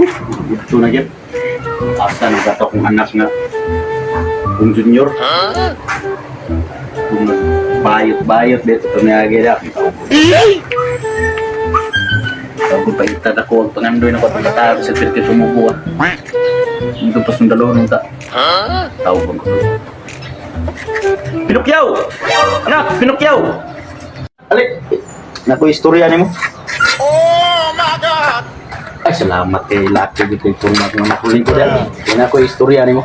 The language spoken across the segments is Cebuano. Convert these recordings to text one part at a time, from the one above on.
Ito na gyud. Asa na gato akong anak nga kung junior. Kung bayot-bayot dito ito niya gila. Tawag pa itad ako ang pangandoy na ko at pagkatawag sa pirti sumubo ah. Ito pa sundalo nung ta. Tawag ko. Pinukyaw! Anak, Pinukyaw! Ali, naku istorya nimo. Ay, salamat kay Lucky dito yung format ng nakuling ko dahil. Yan ako istorya nimo.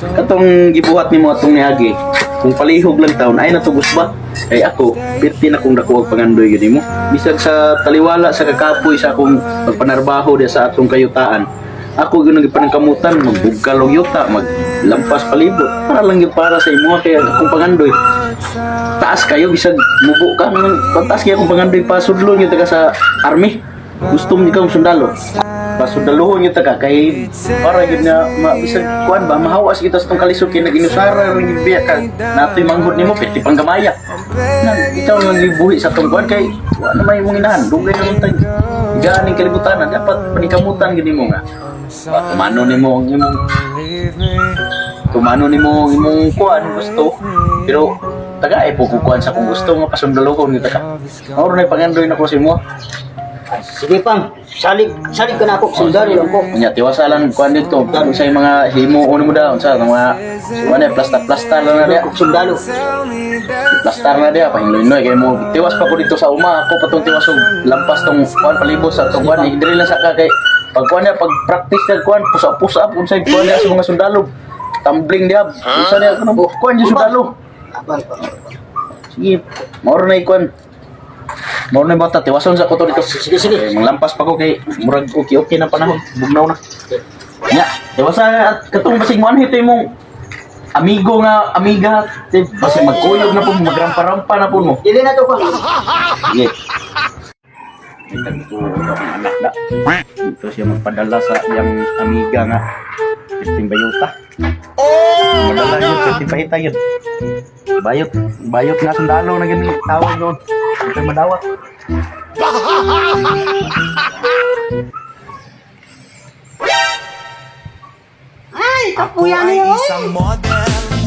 Katong gibuhat nimo atong niagi, kung palihog lang taon, ay natugos ba? Ay ako, pirti na kong dako ang pangandoy yun nimo. Bisag sa taliwala sa kakapoy sa akong pagpanarbaho diya sa atong kayutaan. Ako gyud ang gipanangkamutan, magbugkal og yuta, maglampas palibot. Para lang yun para sa imo kay ang akong pangandoy. Taas kayo bisag mubo ka, pataas kaya akong pangandoy pasudlon gyud ta ka sa army. Gusto mo ikaw sundalo. Pasundaluhon gyud ta ka kay para gyud nga bisag kuan ba mahawas kita sa tong kalisod kay nag-inusara rin gyud biya ka natoy manghod nimo pwede pang gamaya. Nang ikaw nga gibuhi sa tong kuan kay wa na may imong inahan dugay naman tay. Ganing kalibutan na dapat panikamutan gyud nimo nga. Ba, tumano nimo ang imong tumano nimo ang imong kuan gusto pero taga ay po kukuan sa kung gusto nga pasundaluhon gyud ta ka. Mao na pangandoy nako sa imo. Sige pang, salig, salig ka na ako, sundalo lang ko. Unya tiwasa lang kuan dito kung sa mga himo uno mo daw sa mga kuan eh plasta-plasta lang na diya. Kog sundalo. Plastar na diya pahingloy-noy kay mo tiwas pa ko dito sa uma ako pa tong tiwas og lampas tong kuan palibot sa tong kuan eh, diri lang sa ka kay pag kuan niya pag practice na kuan pusa-pusa up unsay kuan niya sa mga sundalo. Tumbling diya unsa niya kuno kuan yung sundalo. Abang, pang. Sige, mao na kuan. Mao na bata tiwason sa ko to dito. Sige, sige. Eh, manglampas pa ko kay murag okay okay na panahon bugnaw na. Nya, tiwasa at katong basig mo anhi imong amigo nga amiga te, basig magkuyog na po mo, magrampa-rampa na po mo. Dili na to pang. Sige. Ito akong anak na. Ito siya magpadala sa iyang amiga nga Christine Bayuta. Oh! Madala yun, Christine Pahita yun. Bayot, bayot nga sundalo na ganun tawag doon. Ito madawat. Ay, kapuya na yun.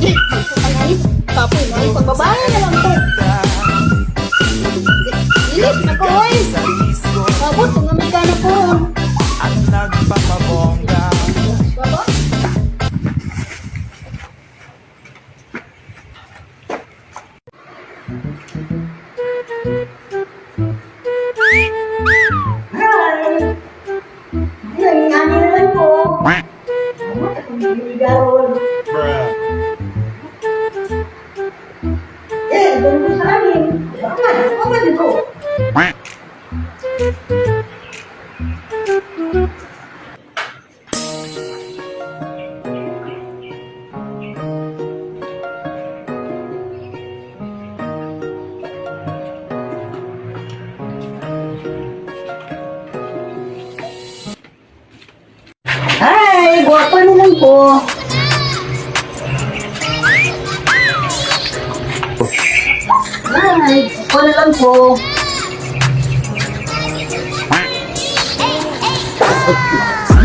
Ay, kapuy na yun. Pagbabae na lang to. Ilis na ko, oy. Kabot, tungamay ka na po. Baba? Hi! Ayun, ngani na lang po. Ano, akong ginigaron. Eh, doon ko sa amin. Bakit? Bakit ko? Hi! Guwapa na lang po. Hi! Guwapa na lang po.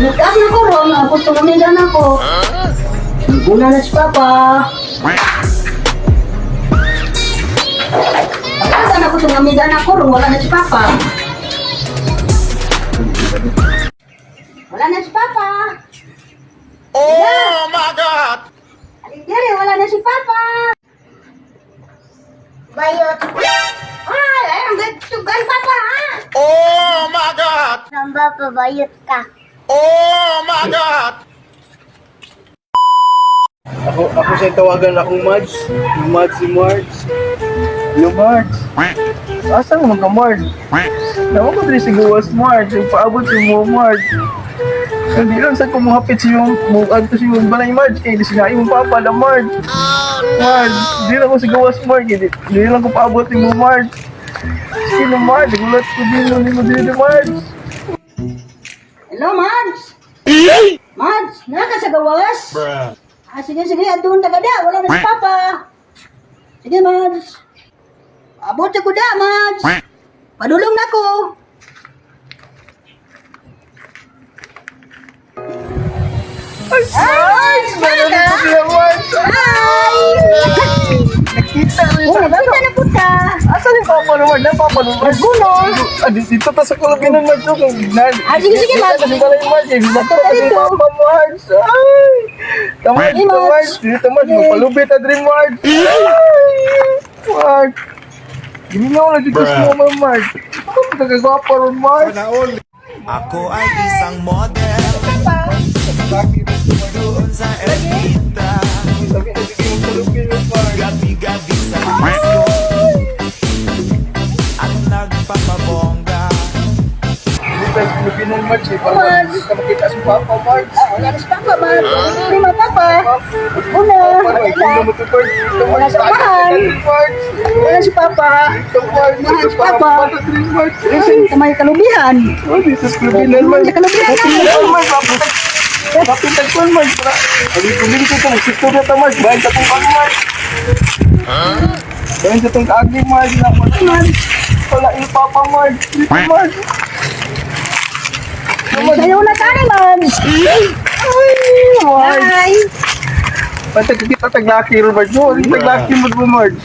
Nag-up na ko ron. Ako tumamigan ako. Naguna na si Papa. Pagkagan ako tumamigan ako ron. Wala na si Papa. Wala na si Papa. Oh my God! Alin dere, wala na si Papa. Bayot. Ay, ay, ang gagtugan Papa, ha? Oh my God! Samba, pabayot ka. Oh my God! Ako siya tawagan akong Mads. Yung Mads si Marge. Yung Marge. Asa mo ka Marge? Naman ko diri sa gawas Marge. Yung paabot si mo Marge. Hindi lang sa kumuhapit si yung muad to si yung balay Marge. Kaya di sinain mong papa na Marge. Marge, di lang ko sa gawas Marge. Di lang ko paabot ni mo Marge. Sino Marge? Gulat ko din mo ni mo diri Marge. Hello, Mads. Mads, naka sa gawas? Ah, sige, sige, adun ta ka da. Wala na si Papa. Sige, Mads. Abot ako da, Mads. Padulong na ko. Marge! Marge! Nandito siya, Marge! Hi! Nakita rin Oh, sa nagkita na po ta. Asa ni Papa naman? Na Papa naman? Nagulo. Ah, dito ta sa kulubinan, Marge. Oh, Ah, sige, sige, Marge. Dito sa balay, Marge. Dito Dito ta si dito. Papa, Marge. Ay! Tama, Sige, dito, Marge. Marge. Dito, Marge. Sige. Magpalubit na dream, Marge. Ay! Marge. Giminaw na dito sa mga Marge. Ako, nagagwapa ron, Marge. Ako ay isang model doon sa Ermita. Sabi na, sige, magpalubit, Marge. Gabi-gabi sa disco at nagpapabongga. Dito sa kulubinan, Marge. Eh, para Marge. hindi ka makita si Papa, Marge. Ah, wala na si Papa, Mads. Hindi mo, Papa. Una, Papa, wala. gulo mo to, Marge. Dito, Wala Marge. sa unahan. Marge. Wala si Papa. Dito, Marge. Mahal si Papa. Marge. Ay, kamay kalubihan. Oh, dito sa kulubinan, Marge. Sa kalubihan. Marge, mapitag ko, Marge. Abi, kumili ko ito. Magsistorya ta, Marge. Bayan sa itong kag, Marge. Bayan sa itong kaagi, Marge. Marge. Wala yung Papa, Marge. Dito, Marge. Sayo na tayo, Mads. Ay, Marge. Bye. Basta kita taglaki ro, Marge. No, taglaki mo mo, Marge.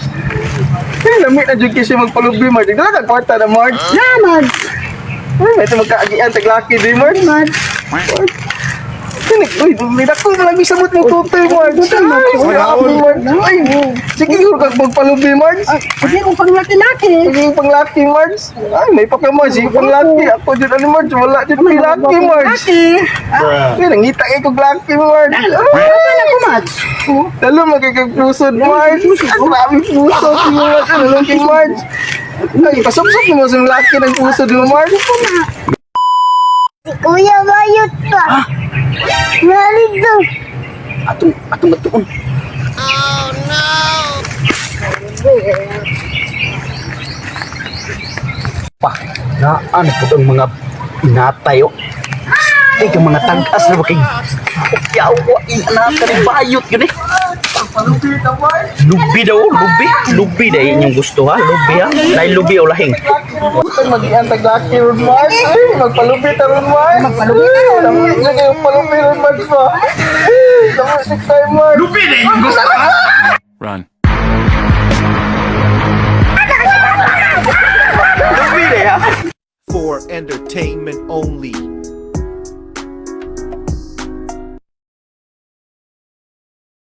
Ay, lamit na dyan kasi magpalubi, Marge. Dala ka kwarta na, Marge. Na, Mads. Ay, may magkaagian taglaki di, Marge. Mads. Uy, may dako na lang samot mo tutoy, Marge. Ay, grabe, Marge. Ay, sige, kung kag magpalubi, Marge. Sige, kung panglaki-laki. Sige, panglaki, Marge. Ay, may paka, Marge. Sige, panglaki. Ako dyan, ano, Marge. Wala dyan, may laki, Marge. Laki. Ay, nangita kay kog laki, Marge. Ay, Wala ko, Mads. Lalo magkakapusod, Marge. Ang grabe pusod mo, Marge. Ano lang kay Marge? Ay, pasupsop mo sa laki ng pusod mo, Marge. Si Kuya Bayot pa. Narito. Atong atong matuon. Oh no. Pa, naan po ang mga inatay oh. Ay, kang mga tag-as na ba kay Yawa, inata ni bayot yun eh. Lubi daw, lubi. Lubi daw inyong gusto ha. Lubi ha. Nay lubi o lahing. Mag-ian taglaki ron, Marge. Ay, magpalubi ta ron, Marge. Magpalubi ta ron. Tama na kayo palubi ron, Marge ba? Ay, tama siya tayo, Marge. Lubi na yung gusto! Run. For entertainment only.